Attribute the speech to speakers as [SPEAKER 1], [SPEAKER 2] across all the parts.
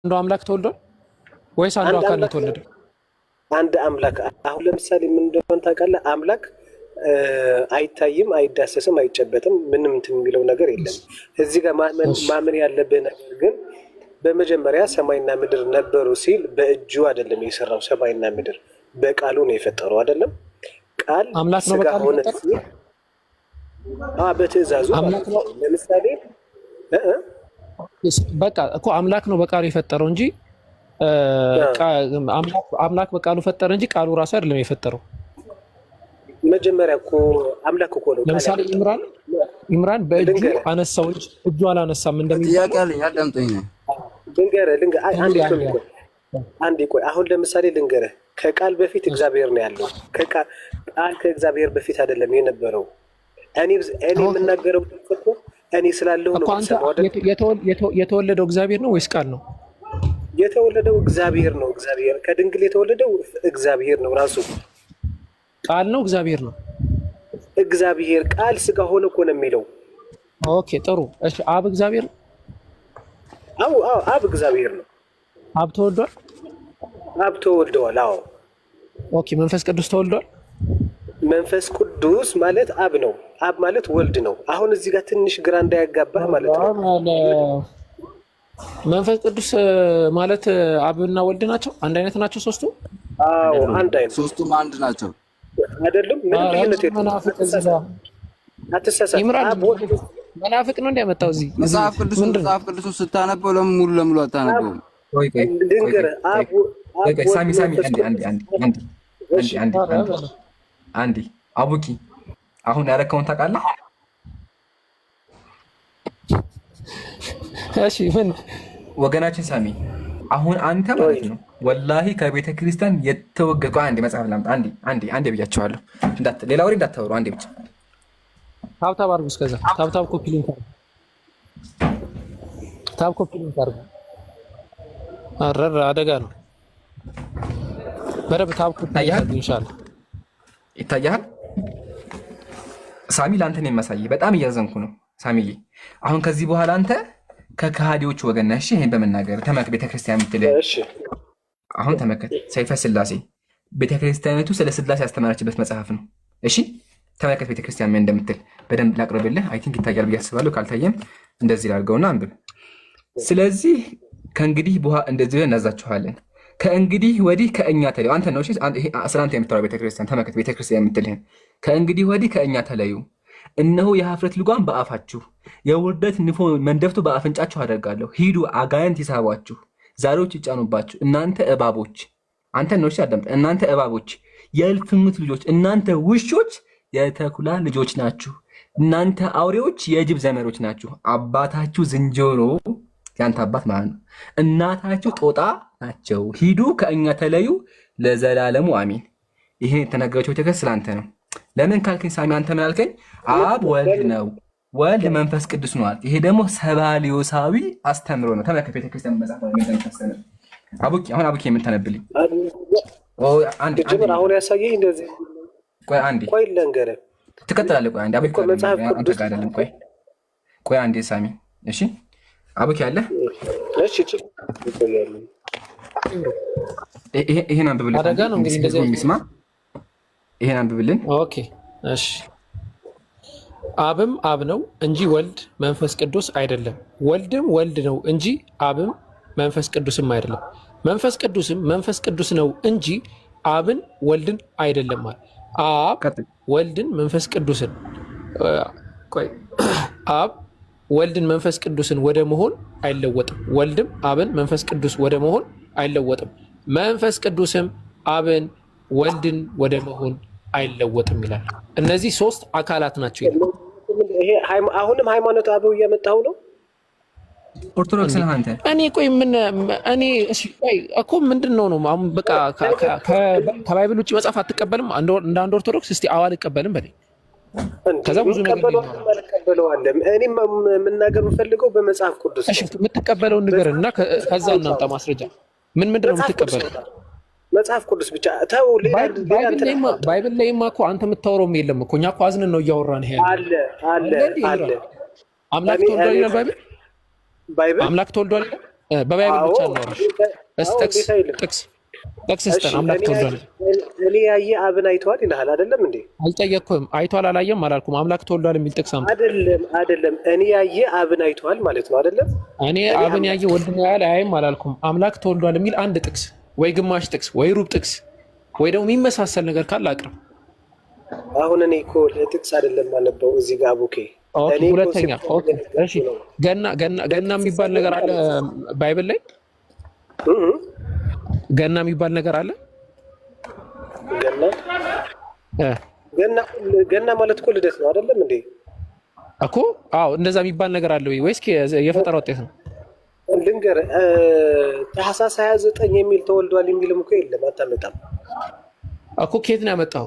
[SPEAKER 1] አምላክ ተወልዷል ወይስ አንዱ
[SPEAKER 2] አንድ
[SPEAKER 1] አካል ነው
[SPEAKER 2] አምላክ
[SPEAKER 1] የተወለደው?
[SPEAKER 2] አንድ አምላክ። አሁን ለምሳሌ ምን እንደሆነ ታውቃለህ? አምላክ አይታይም፣ አይዳሰስም፣ አይጨበጥም። ምንም እንትን የሚለው ነገር የለም። እዚህ ጋር ማመን
[SPEAKER 1] እሺ
[SPEAKER 2] ማመን ያለብህ ነገር ግን በመጀመሪያ ሰማይና ምድር ነበሩ ሲል በእጁ አይደለም የሰራው። ሰማይና ምድር በቃሉ ነው የፈጠረው አይደለም። ቃል
[SPEAKER 1] አምላክ ነው
[SPEAKER 2] ስጋ
[SPEAKER 1] በቃሉ
[SPEAKER 2] ሆነ
[SPEAKER 1] የፈጠረው?
[SPEAKER 2] ሲል በትእዛዙ
[SPEAKER 1] አምላክ
[SPEAKER 2] ማለት
[SPEAKER 1] ነው
[SPEAKER 2] ነው። ለምሳሌ እ እ
[SPEAKER 1] በቃ እኮ አምላክ ነው በቃሉ የፈጠረው እንጂ እ፣
[SPEAKER 2] እ
[SPEAKER 1] አምላክ በቃሉ ፈጠረ እንጂ ቃሉ ራሱ አይደለም የፈጠረው።
[SPEAKER 2] መጀመሪያ እኮ አምላክ እኮ ነው ቃል
[SPEAKER 1] ለምሳሌ
[SPEAKER 2] ያመጣው።
[SPEAKER 1] ኢምራን በእጁ
[SPEAKER 2] ልንገርህ
[SPEAKER 1] አነሳው እንጂ እጁ አላነሳም
[SPEAKER 3] ጥያቄ
[SPEAKER 1] እንደሚባለው
[SPEAKER 3] አለኝ፣ አዳምጠኝ።
[SPEAKER 2] ልንገርህ ልንገርህ አይ፣
[SPEAKER 1] አንዴ
[SPEAKER 2] አንዴ ቆይ
[SPEAKER 1] አንዴ
[SPEAKER 2] ቆይ አንዴ ቆይ። አሁን ለምሳሌ ልንገርህ፣ ከቃል በፊት እግዚአብሔር ነው ያለው። ቃል ከእግዚአብሔር በፊት አይደለም የነበረው። እኔ እኔ የምናገረው ድምፅ እኮ እኔ ስላለሁ ነው
[SPEAKER 1] እኮ አንተ
[SPEAKER 2] የምትሰማው አይደል?
[SPEAKER 1] የተወለደው እግዚአብሔር ነው ወይስ ቃል ነው?
[SPEAKER 2] የተወለደው እግዚአብሔር ነው። እግዚአብሔር ከድንግል የተወለደው እግዚአብሔር ነው ራሱ።
[SPEAKER 1] ቃል ነው እግዚአብሔር ነው።
[SPEAKER 2] እግዚአብሔር ቃል ስጋ ሆነ እኮ ነው የሚለው።
[SPEAKER 1] Okay፣ ጥሩ። እሺ፣ አብ እግዚአብሔር ነው።
[SPEAKER 2] አዎ አዎ፣ አብ እግዚአብሔር ነው።
[SPEAKER 1] አብ ተወልዷል።
[SPEAKER 2] አብ ተወልደዋል። አዎ።
[SPEAKER 1] Okay፣ መንፈስ ቅዱስ ተወልዷል።
[SPEAKER 2] መንፈስ ቅዱስ ማለት አብ ነው። አብ ማለት ወልድ ነው። አሁን እዚህ ጋር ትንሽ ግራ እንዳያጋባህ ማለት ነው።
[SPEAKER 1] መንፈስ ቅዱስ ማለት አብና ወልድ ናቸው። አንድ አይነት ናቸው ሶስቱ።
[SPEAKER 2] አዎ፣
[SPEAKER 3] አይደሉም።
[SPEAKER 2] አንድ አይነት
[SPEAKER 3] ሶስቱም አንድ ናቸው።
[SPEAKER 2] አይደሉም። ምንም
[SPEAKER 1] ኧረ
[SPEAKER 2] ልዩነት የለውም።
[SPEAKER 1] መናፍቅ እዚህ ጋር
[SPEAKER 2] አትሳሳት።
[SPEAKER 1] ኢምራን
[SPEAKER 2] አብ ወልድ
[SPEAKER 1] መናፍቅ ነው እንዲያመጣው እዚህ እዚህ
[SPEAKER 3] መጽሐፍ ቅዱስን
[SPEAKER 1] ምንድን ነው?
[SPEAKER 3] መጽሐፍ ቅዱስን ስታነበው ለምን ሙሉ ለሙሉ አታነበውም?
[SPEAKER 4] ቆይ ቆይ ቆይ ቆይ
[SPEAKER 2] ልንገርህ፣
[SPEAKER 4] ቆይ
[SPEAKER 2] አብ
[SPEAKER 4] ቆይ
[SPEAKER 2] አብ
[SPEAKER 4] ቆይ
[SPEAKER 2] ወልድ
[SPEAKER 4] ሳሚ ሳሚ
[SPEAKER 2] መንፈስ
[SPEAKER 4] አንዴ አንዴ
[SPEAKER 2] ቅዱስ።
[SPEAKER 4] አንዴ አንዴ አንዴ
[SPEAKER 2] እሺ
[SPEAKER 4] አንዴ
[SPEAKER 1] ኧረ
[SPEAKER 4] አንዴ
[SPEAKER 1] በለው።
[SPEAKER 4] አንዴ አቡኪ አሁን ያረከውን ታውቃለህ?
[SPEAKER 1] እሺ ምን
[SPEAKER 4] ወገናችን ሳሚ አሁን አንተ
[SPEAKER 2] ወይ
[SPEAKER 4] ማለት ነው ወላሂ ከቤተ ክርስቲያን የተወገዝኩ። አንዴ መጽሐፍ ላምጣ። አንዴ አንዴ አንዴ ብያቸዋለሁ። ሌላ ወሬ እንዳታወሩ። አንዴ ብቻ
[SPEAKER 1] Tap tap አድርጉ። እስከዛ tap tap copy link አድርጉ። Tap copy link አድርጉ። አረር አደጋ ነው። በደንብ tap copy link
[SPEAKER 4] ይታያል፣
[SPEAKER 1] አድርጉ። ኢንሻአላህ
[SPEAKER 4] ይታያል። ሳሚ ለአንተ ነው የማሳይህ። በጣም እያዘንኩ ነው ሳሚዬ። አሁን ከዚህ በኋላ አንተ ከከሃዲዎች ወገን ነህ። እሺ፣ ይሄን በመናገር ተመልከት። ቤተክርስቲያን የምትልህ
[SPEAKER 2] እሺ
[SPEAKER 4] አሁን ተመልከት። ሰይፈ ስላሴ ቤተክርስቲያኒቱ ስለ ስላሴ ያስተማረችበት መጽሐፍ ነው። እሺ ተመልከት፣ ቤተክርስቲያን ምን እንደምትል በደንብ ላቅርብልህ። I think ይታያል ብዬ አስባለሁ። ካልታየም እንደዚህ ላድርገውና አንብብ። ስለዚህ ከእንግዲህ በኋላ እንደዚህ እናዛችኋለን፣ ከእንግዲህ ወዲህ ከእኛ ተለዩ። አንተ ነው፣ እሺ፣ ይሄ ስለ አንተ የምታወራው ቤተክርስቲያን። ተመልከት፣ ቤተክርስቲያን የምትልህን ከእንግዲህ ወዲህ ከእኛ ተለዩ። እነሆ የሀፍረት ልጓም በአፋችሁ የውርደት ንፎ መንደፍቱ በአፍንጫችሁ አደርጋለሁ። ሂዱ፣ አጋንንት ይሳቧችሁ፣ ዛሮች ይጫኑባችሁ። እናንተ እባቦች፣ አንተ ነው፣ እሺ አዳምጥ። እናንተ እባቦች፣ የእልፍኝት ልጆች፣ እናንተ ውሾች፣ የተኩላ ልጆች ናችሁ። እናንተ አውሬዎች፣ የጅብ ዘመዶች ናችሁ። አባታችሁ ዝንጀሮ፣ ያንተ አባት ማለት ነው፣ እናታችሁ ጦጣ ናቸው። ሂዱ፣ ከእኛ ተለዩ ለዘላለሙ አሜን። ይህን የተናገረችው ቤተክርስቲያን ስላንተ ነው። ለምን ካልከኝ ሳሚ፣ አንተ ምን አልከኝ? አብ ወልድ ነው፣ ወልድ መንፈስ ቅዱስ ነው አልክ። ይሄ ደግሞ ሰባሊዮሳዊ አስተምሮ ነው። ተመልከት፣ ቤተክርስቲያን መጽሐፍ ላይ እንደምታስተምር። አቡኪ፣ አሁን አቡኪ የምታነብልኝ አንዴ አንዴ
[SPEAKER 2] ጅምር አሁን ያሳየኝ እንደዚህ።
[SPEAKER 4] ቆይ አንዴ
[SPEAKER 2] ቆይ ልንገርህ
[SPEAKER 4] ትቀጥላለህ። ቆይ አንዴ አቡኪ
[SPEAKER 2] እኮ መጽሐፍ
[SPEAKER 4] አንተ
[SPEAKER 2] ቅዱስ
[SPEAKER 4] ጋር አይደለም። ቆይ ቆይ አንዴ ሳሚ። እሺ አቡኪ አለ።
[SPEAKER 2] እሺ ችግር ይቆያሉ።
[SPEAKER 4] ይሄን አንብብልን።
[SPEAKER 1] አደጋ ነው እንግዲህ እንደዚህ አይነት
[SPEAKER 4] የሚስማ ይሄን አንብብልን።
[SPEAKER 1] Okay፣ እሺ። አብም አብ ነው እንጂ ወልድ መንፈስ ቅዱስ አይደለም። ወልድም ወልድ ነው እንጂ አብም መንፈስ ቅዱስም አይደለም። መንፈስ ቅዱስም መንፈስ ቅዱስ ነው እንጂ አብን ወልድን አይደለም። ማለት አብ
[SPEAKER 4] ቀጥል።
[SPEAKER 1] ወልድን መንፈስ ቅዱስን፣ ቆይ፣ አብ ወልድን መንፈስ ቅዱስን ወደ መሆን አይለወጥም። ወልድም አብን መንፈስ ቅዱስ ወደ መሆን አይለወጥም። መንፈስ ቅዱስም አብን ወልድን ወደ መሆን አይለወጥም ይላል። እነዚህ ሶስት አካላት ናቸው ይላል።
[SPEAKER 2] ይሄ አሁንም ሃይማኖት አበው እያመጣሁ ነው።
[SPEAKER 4] ኦርቶዶክስ ነህ አንተ?
[SPEAKER 1] እኔ ቆይ ምን እኔ እሺ ቆይ እኮ ምንድን ነው ነው አሁን በቃ ከ Bible ውጭ መጽሐፍ አትቀበልም? እንደ አንድ ኦርቶዶክስ እስቲ አዎ አልቀበልም በለኝ። ከዛ ብዙ ነገር
[SPEAKER 2] አልቀበለዋለም። እኔ መናገር የምፈልገው በመጽሐፍ ቅዱስ
[SPEAKER 1] እሺ የምትቀበለውን ንገረን እና ከዛ እናምጣ ማስረጃ። ምን ምንድን ነው የምትቀበለው?
[SPEAKER 2] መጽሐፍ ቅዱስ ብቻ ተው።
[SPEAKER 1] Bible ላይማ እኮ አንተ የምታወራውም የለም እኮ። እኛ እኮ አዝነን ነው እያወራን ያለ።
[SPEAKER 2] አለ አለ አለ።
[SPEAKER 1] አምላክ ተወልዷል ይላል Bible።
[SPEAKER 2] Bible
[SPEAKER 1] አምላክ ተወልዷል ይላል። በ Bible
[SPEAKER 2] አዎ
[SPEAKER 1] ብቻ እናወራሽ። እስኪ
[SPEAKER 2] አዎ፣
[SPEAKER 1] ጥቅስ
[SPEAKER 2] እንዴት አይልም?
[SPEAKER 1] ጥቅስ ጥቅስ
[SPEAKER 2] እሺ
[SPEAKER 1] ስጠን። አምላክ
[SPEAKER 2] እኔ
[SPEAKER 1] ተወልዷል።
[SPEAKER 2] እኔ ያየ አብን አይተዋል ይልሃል አይደለም እንዴ?
[SPEAKER 1] አልጠየቅኩህም። አይቷል አላየም አላልኩም። አምላክ ተወልዷል የሚል ጥቅስ አምጣ።
[SPEAKER 2] አይደለም አይደለም፣ እኔ ያየ አብን አይተዋል ማለት ነው አይደለም?
[SPEAKER 1] እኔ
[SPEAKER 2] እኔ
[SPEAKER 1] አብን
[SPEAKER 2] አምላክ
[SPEAKER 1] ያየ ወልድን ያያል አያይም አላልኩም። አምላክ ተወልዷል የሚል አንድ ጥቅስ ወይ ግማሽ ጥቅስ ወይ ሩብ ጥቅስ ወይ ደግሞ የሚመሳሰል ነገር ካለ አቅርብ።
[SPEAKER 2] አሁን እኔ እኮ ለጥቅስ አይደለም አነበው እዚህ ጋር አቡኬ፣
[SPEAKER 1] okay፣
[SPEAKER 2] እኔ
[SPEAKER 1] ሁለተኛ
[SPEAKER 2] concept
[SPEAKER 1] okay፣ እሺ፣
[SPEAKER 2] ነው።
[SPEAKER 1] ገና ገና ገና
[SPEAKER 2] ለጥቅስ
[SPEAKER 1] የሚባል ነገር
[SPEAKER 2] ሳይሆን
[SPEAKER 1] አለ
[SPEAKER 2] ማለት ነው።
[SPEAKER 1] Bible ላይ?
[SPEAKER 2] እህ
[SPEAKER 1] ገና የሚባል ነገር አለ?
[SPEAKER 2] ገና
[SPEAKER 1] እ
[SPEAKER 2] ገና ገና ማለት እኮ ልደት ነው አይደለም እንዴ?
[SPEAKER 1] እኮ አዎ፣ እንደዛ የሚባል ነገር አለ ወይ ወይስ የፈጠራ ውጤት ነው?
[SPEAKER 2] ልንገርህ፣ ታህሳስ 29 የሚል ተወልዷል የሚልም እኮ የለም፣ አታመጣም
[SPEAKER 1] እኮ ከየት ነው ያመጣው?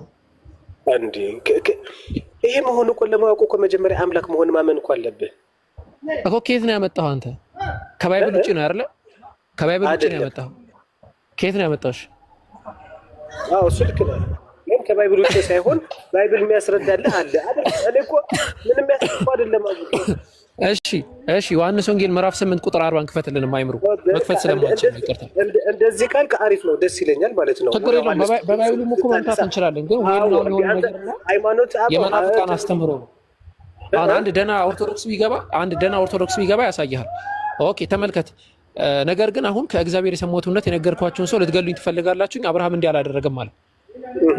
[SPEAKER 2] እንዴ? ይሄ መሆኑ እኮ ለማወቅ እኮ መጀመሪያ አምላክ መሆን ማመን እኮ አለብህ።
[SPEAKER 1] እኮ ከየት ነው ያመጣው? አንተ ከ Bible ውጭ ነው አይደለ? ከ Bible ውጭ ነው
[SPEAKER 2] አይደለም።
[SPEAKER 1] ያመጣው። ከየት ነው ያመጣው? እሺ
[SPEAKER 2] አዎ እሱ ልክ ነህ። ግን ከ Bible ውጭ ሳይሆን Bible የሚያስረዳልህ አለ አይደል? እኔ እኮ ምንም የሚያስረዳ አይደለም አቡኬ።
[SPEAKER 1] እሺ እሺ፣ ዮሐንስ ወንጌል ምዕራፍ 8 ቁጥር 40 ክፈትልን። አይምሩ መክፈት ስለማንችል ነው፣ ይቅርታ።
[SPEAKER 2] እንደዚህ ካልክ አሪፍ ነው፣ ደስ ይለኛል ማለት ነው።
[SPEAKER 1] ችግር የለውም።
[SPEAKER 2] ዮሐንስ
[SPEAKER 1] በ Bible ኡም እኮ መምታት
[SPEAKER 2] ስታነሳ
[SPEAKER 1] እንችላለን፣ ግን
[SPEAKER 2] አዎ
[SPEAKER 1] ወይም
[SPEAKER 2] እንደ
[SPEAKER 1] የሆነ
[SPEAKER 2] አንተ
[SPEAKER 1] ነገር እና
[SPEAKER 2] ሃይማኖት አበው
[SPEAKER 1] የመናፍቃን አስተምሮ ነው። አሁን አንድ ደህና ኦርቶዶክስ ቢገባ አንድ ደህና ኦርቶዶክስ ቢገባ ያሳይሃል። okay ተመልከት። ነገር ግን አሁን ከእግዚአብሔር የሰማሁት እውነት የነገርኳችሁን ሰው ልትገሉኝ ትፈልጋላችሁ። አብርሃም እንዲህ አላደረገም ማለት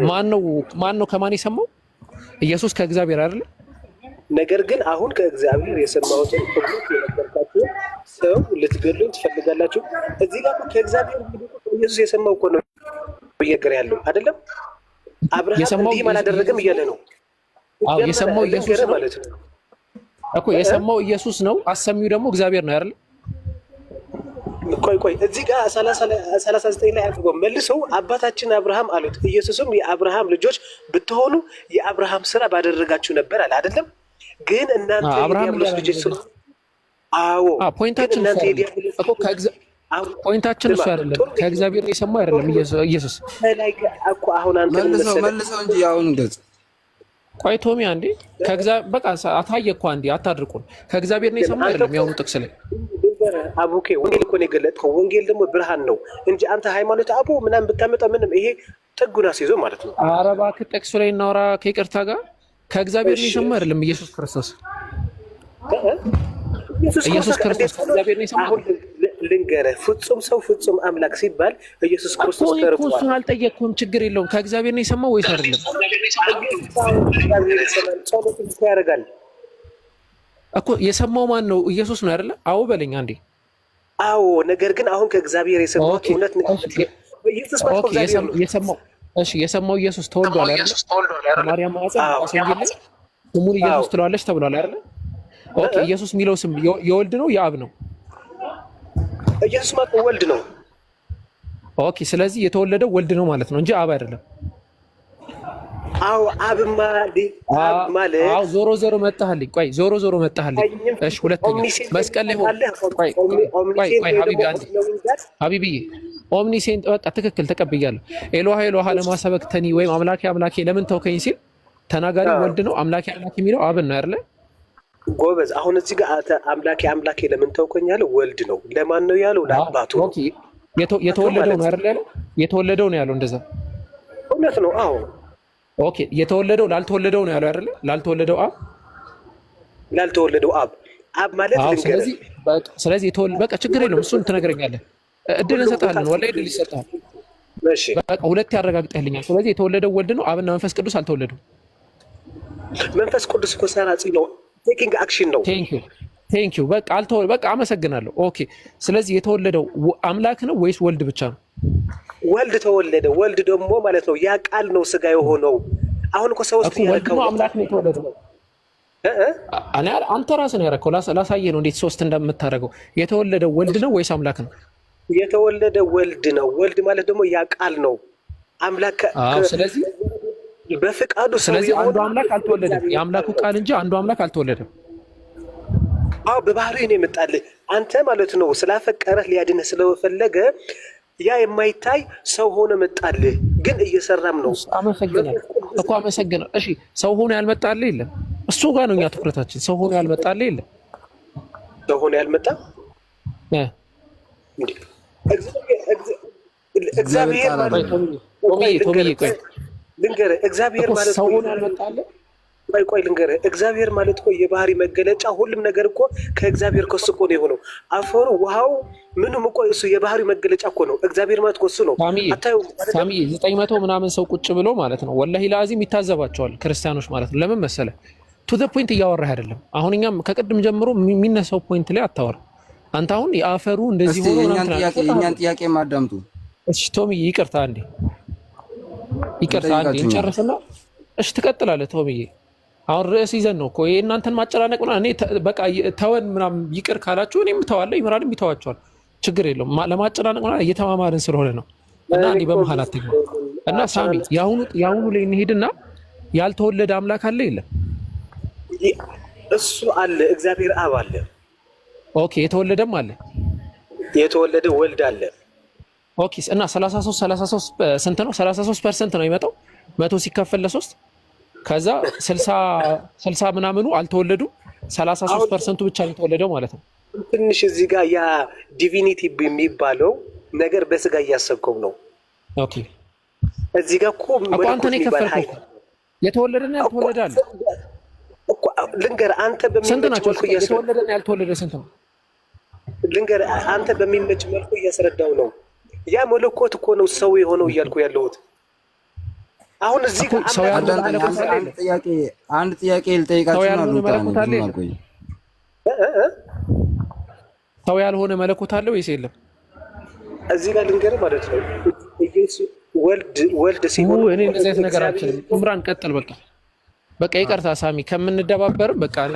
[SPEAKER 1] ማን ነው? ማን ነው ከማን የሰማው? ኢየሱስ ከእግዚአብሔር አይደለ?
[SPEAKER 2] ነገር ግን አሁን ከእግዚአብሔር የሰማሁትን እውነት የነገርኳችሁ ሰው ልትገሉኝ ትፈልጋላችሁ። እዚህ ጋር እኮ ከእግዚአብሔር እንግዲህ እኮ ኢየሱስ የሰማው እኮ ነው እየነገረ ያለው አይደለም። አብርሃም
[SPEAKER 1] የሰማው
[SPEAKER 2] እንዲህም አላደረገም እያለ ነው።
[SPEAKER 1] አዎ
[SPEAKER 2] ሲጀመር
[SPEAKER 1] የሰማው ኢየሱስ
[SPEAKER 2] ልንገርህ
[SPEAKER 1] ነው
[SPEAKER 2] ማለት ነው።
[SPEAKER 1] እኮ የሰማው ኢየሱስ ነው። አሰሚው ደግሞ እግዚአብሔር ነው አይደል?
[SPEAKER 2] ቆይ ቆይ እዚህ ጋር 39 ላይ አድርጎ መልሰው አባታችን አብርሃም አሉት። ኢየሱስም የአብርሃም ልጆች ብትሆኑ የአብርሃም ስራ ባደረጋችሁ ነበር አለ አይደለም። ግን እናንተ
[SPEAKER 1] አብርሃም
[SPEAKER 2] የዲያብሎስ ልጆች ስለ አዎ
[SPEAKER 1] አ
[SPEAKER 2] ግን
[SPEAKER 1] point ኣችን እሱ
[SPEAKER 2] እናንተ
[SPEAKER 1] አይደለም
[SPEAKER 2] የዲያብሎስ
[SPEAKER 1] እኮ
[SPEAKER 2] አሁን
[SPEAKER 1] point ኣችን
[SPEAKER 2] ስማ
[SPEAKER 1] እሱ አይደለም።
[SPEAKER 2] ጥሩ
[SPEAKER 1] ከእግዚአብሔር የሰማው አይደለም ኢየሱስ።
[SPEAKER 2] ላይ እኮ አሁን አንተ ምን
[SPEAKER 3] መልሰው
[SPEAKER 2] መሰለህ
[SPEAKER 3] መልሰው እንጂ አሁን ገጽ
[SPEAKER 1] ቆይ ቶሚ አንዴ በቃ አታየ እኮ አንዴ አታድርቁን። ከእግዚአብሔር ነው የሰማው
[SPEAKER 2] አንተ
[SPEAKER 1] አይደለም
[SPEAKER 2] እኮ
[SPEAKER 1] የአሁኑ ጥቅስ ላይ
[SPEAKER 2] ልንገርህ አቡኬ ወንጌል እኮ ነው የገለጥከው። ወንጌል ደግሞ ብርሃን ነው እንጂ አንተ ሃይማኖት አቦ ምናምን ብታመጣ ምንም ይሄ ጥጉን አስይዞ ማለት ነው።
[SPEAKER 1] ኧረ እባክህ ጥቅሱ ላይ እናውራ ከይቅርታ ጋር። ከእግዚአብሔር ነው
[SPEAKER 2] እሺ
[SPEAKER 1] የሰማው አይደለም ኢየሱስ ክርስቶስ።
[SPEAKER 2] እ? ኢየሱስ
[SPEAKER 1] ኢየሱስ
[SPEAKER 2] ክርስቶስ እንዴት
[SPEAKER 1] ክርስቶስ ከእግዚአብሔር ነው የሰማው
[SPEAKER 2] አሁን ልንገርህ፣ ፍጹም ሰው ፍጹም አምላክ ሲባል ኢየሱስ
[SPEAKER 1] እኮ
[SPEAKER 2] ክርስቶስ
[SPEAKER 1] እኔ እኮ
[SPEAKER 2] ተርፏል።
[SPEAKER 1] እሱን አልጠየቅኩም። ችግር የለውም። ከእግዚአብሔር ነው የሰማው ወይስ አይደለም?
[SPEAKER 2] ኢየሱስ አሁን እግዚአብሔር ይሰማል፣ ጸሎት እኮ ያደርጋል።
[SPEAKER 1] እኮ የሰማው ማን ነው? ኢየሱስ ነው አይደለ? አዎ በለኝ አንዴ።
[SPEAKER 2] አዎ፣ ነገር ግን አሁን ከእግዚአብሔር የሰማሁት
[SPEAKER 1] okay
[SPEAKER 2] እውነት
[SPEAKER 1] እሺ፣
[SPEAKER 2] ኢየሱስ ማለት እኮ
[SPEAKER 1] okay
[SPEAKER 2] እግዚአብሔር ነው።
[SPEAKER 1] የሰማው እሺ፣ የሰማው ኢየሱስ ተወልዷል አይደለ? ከማርያም ማህፀን ሉቃስ ወንጌል ላይ ስሙን ኢየሱስ ትለዋለች ተብሏል አይደለ? okay ኢየሱስ የሚለው ስም የወልድ ነው የአብ ነው?
[SPEAKER 2] ኢየሱስ ማለት ወልድ ነው።
[SPEAKER 1] okay ስለዚህ የተወለደው ወልድ ነው ማለት ነው እንጂ አብ አይደለም።
[SPEAKER 2] አዎ አብማ አብ ማለት
[SPEAKER 1] አዎ ዞሮ ዞሮ መጣህልኝ። ቆይ ዞሮ ዞሮ መጣህልኝ። እሺ ሁለተኛ መስቀል ላይ ሆኖ ቆይ ቆይ ቆይ حبيبي አንዴ حبيبي omniscient በቃ ትክክል ተቀብያለሁ። ኤሎሃ ኤሎሃ ለማ ሰበክተኒ ወይም አምላኬ አምላኬ ለምን ተውከኝ ሲል ተናጋሪ ወልድ ነው። አምላኬ አምላኬ የሚለው አብን ነው አይደለ?
[SPEAKER 2] ጎበዝ። አሁን እዚህ ጋር አምላኬ አምላኬ ለምን ተውከኝ ያለው ወልድ ነው። ለማን ነው ያለው? ለአባቱ ነው።
[SPEAKER 1] okay የተወለደው ነው አይደለ ያለው? የተወለደው ነው ያለው እንደዛ።
[SPEAKER 2] እውነት ነው። አዎ
[SPEAKER 1] okay የተወለደው ላልተወለደው ነው ያለው አይደለ? ላልተወለደው አብ
[SPEAKER 2] ላልተወለደው አብ አብ ማለት
[SPEAKER 1] አዎ።
[SPEAKER 2] ልንገርህ፣
[SPEAKER 1] ስለዚህ በቃ ስለዚህ የተወለደ በቃ ችግር የለውም። እሱን ትነግረኛለህ። እድል እንሰጥሃለን። ወላሂ እድል ይሰጥሃል።
[SPEAKER 2] እሺ
[SPEAKER 1] በቃ ሁለት ያረጋግጠህልኛል። ስለዚህ የተወለደው ወልድ ነው። አብና መንፈስ ቅዱስ አልተወለዱም።
[SPEAKER 2] መንፈስ ቅዱስ እኮ ሰራጺ ነው። taking action ነው።
[SPEAKER 1] thank you thank you። በቃ አልተወ በቃ አመሰግናለሁ። okay ስለዚህ የተወለደው አምላክ ነው ወይስ ወልድ ብቻ ነው?
[SPEAKER 2] ወልድ ተወለደ። ወልድ ደግሞ ማለት ነው ያ ቃል ነው ስጋ የሆነው። አሁን እኮ ሰው ውስጥ
[SPEAKER 1] እኮ ወልድ ነው አምላክ ነው የተወለደው። እኔ አንተ ራስህ ነው ያደረከው። ላሳየህ ነው እንዴት ሶስት እንደምታደርገው። የተወለደው ወልድ ነው ወይስ አምላክ ነው?
[SPEAKER 2] የተወለደ ወልድ ነው። ወልድ ማለት ደግሞ ያ ቃል ነው። አምላክ
[SPEAKER 1] አዎ። ስለዚህ
[SPEAKER 2] በፍቃዱ ሰው
[SPEAKER 1] ስለዚህ አንዱ
[SPEAKER 2] የሆነ
[SPEAKER 1] አምላክ አልተወለደም። የአምላኩ ቃል እንጂ አንዱ አምላክ አልተወለደም።
[SPEAKER 2] አዎ በባህሪው ነው የመጣልህ። አንተ ማለት ነው ስላፈቀረህ ሊያድንህ ስለፈለገ ያ የማይታይ ሰው ሆነ መጣልህ። ግን እየሰራም ነው።
[SPEAKER 1] አመሰግናለሁ እኮ አመሰግናለሁ። እሺ ሰው ሆኖ ያልመጣልህ የለም። እሱ ጋር ነው እኛ ትኩረታችን። ሰው ሆኖ ያልመጣልህ የለም።
[SPEAKER 2] ሰው ሆኖ ያልመጣ
[SPEAKER 1] እ
[SPEAKER 2] እግዚአብሔር ማለት ልንገርህ፣ እግዚአብሔር ማለት
[SPEAKER 1] ሰው ሆኖ ያልመጣለ
[SPEAKER 2] ቆይ ቆይ ልንገርህ፣ እግዚአብሔር ማለት እኮ የባህሪ መገለጫ፣ ሁሉም ነገር እኮ ከእግዚአብሔር ከሱ እኮ ነው የሆነው። አፈሩ፣ ውሃው፣ ምኑም እኮ እሱ የባህሪ መገለጫ እኮ ነው። እግዚአብሔር ማለት እኮ እሱ ነው።
[SPEAKER 1] ሳሚዬ 900 ምናምን ሰው ቁጭ ብሎ ማለት ነው። ወላሂ ለአዚም ይታዘባቸዋል ክርስቲያኖች ማለት ነው። ለምን መሰለህ? To the point እያወራህ አይደለም። አሁን እኛም ከቅድም ጀምሮ የሚነሳው point ላይ አታወራም። አንተ አሁን የአፈሩ እንደዚህ ሆኖ
[SPEAKER 3] የእኛን ጥያቄ ማዳምጡ።
[SPEAKER 1] እሺ ቶሚዬ ይቅርታ አንዴ፣ ይቅርታ አንዴ እንጨርስና እሺ ትቀጥላለህ ቶሚዬ። አሁን ርዕስ ይዘን ነው እኮ የእናንተን ማጨናነቅ ምናምን። እኔ በቃ ተወን ምናምን ይቅር ካላችሁ እኔም እተዋለሁ፣ ይምራንም ይተዋቸዋል። ችግር የለውም። ለማጨናነቅ ምናምን እየተማማርን ስለሆነ ነው። እና እኔ በመሀል አትግባ እና ሳሚ የአሁኑ ላይ እንሄድና ያልተወለደ አምላክ አለ የለም?
[SPEAKER 2] እሱ አለ፣ እግዚአብሔር አብ አለ።
[SPEAKER 1] Okay፣ የተወለደም አለ።
[SPEAKER 2] የተወለደ ወልድ አለ።
[SPEAKER 1] Okay፣ እና 33 33 ስንት ነው? 33% ነው የሚመጣው፣ 100 ሲከፈል ለሶስት። ከዛ 60 ምናምኑ አልተወለዱም። 33% ቱ ብቻ ነው የተወለደው ማለት ነው።
[SPEAKER 2] ትንሽ እዚህ ጋር ያ divinity የሚባለው ነገር በስጋ እያሰብከው ነው።
[SPEAKER 1] Okay፣
[SPEAKER 2] እዚህ ጋር እኮ
[SPEAKER 1] አንተ ነው የከፈልከው። የተወለደና ያልተወለደ አለ።
[SPEAKER 2] ልንገርህ፣ አንተ በሚመች መልኩ
[SPEAKER 1] የተወለደና ያልተወለደ ስንት ነው?
[SPEAKER 2] ልንገርህ፣ አንተ በሚመች መልኩ እያስረዳው ነው። ያ መለኮት እኮ ነው ሰው የሆነው እያልኩ ያለሁት። አሁን እዚህ ጋር
[SPEAKER 3] አንድ ጥያቄ ልጠይቃችሁ።
[SPEAKER 1] ሰው ያልሆነ መለኮት አለ ወይስ የለም?
[SPEAKER 2] እዚህ ጋር ልንገርህ ማለት ነው። ወልድ ወልድ ሲሆን
[SPEAKER 1] እኔ እንደዚህ አይነት ነገር አልችልም። ኢምራን ቀጥል። በቃ በቃ ይቅርታ ሳሚ፣ ከምንደባበርም በቃ።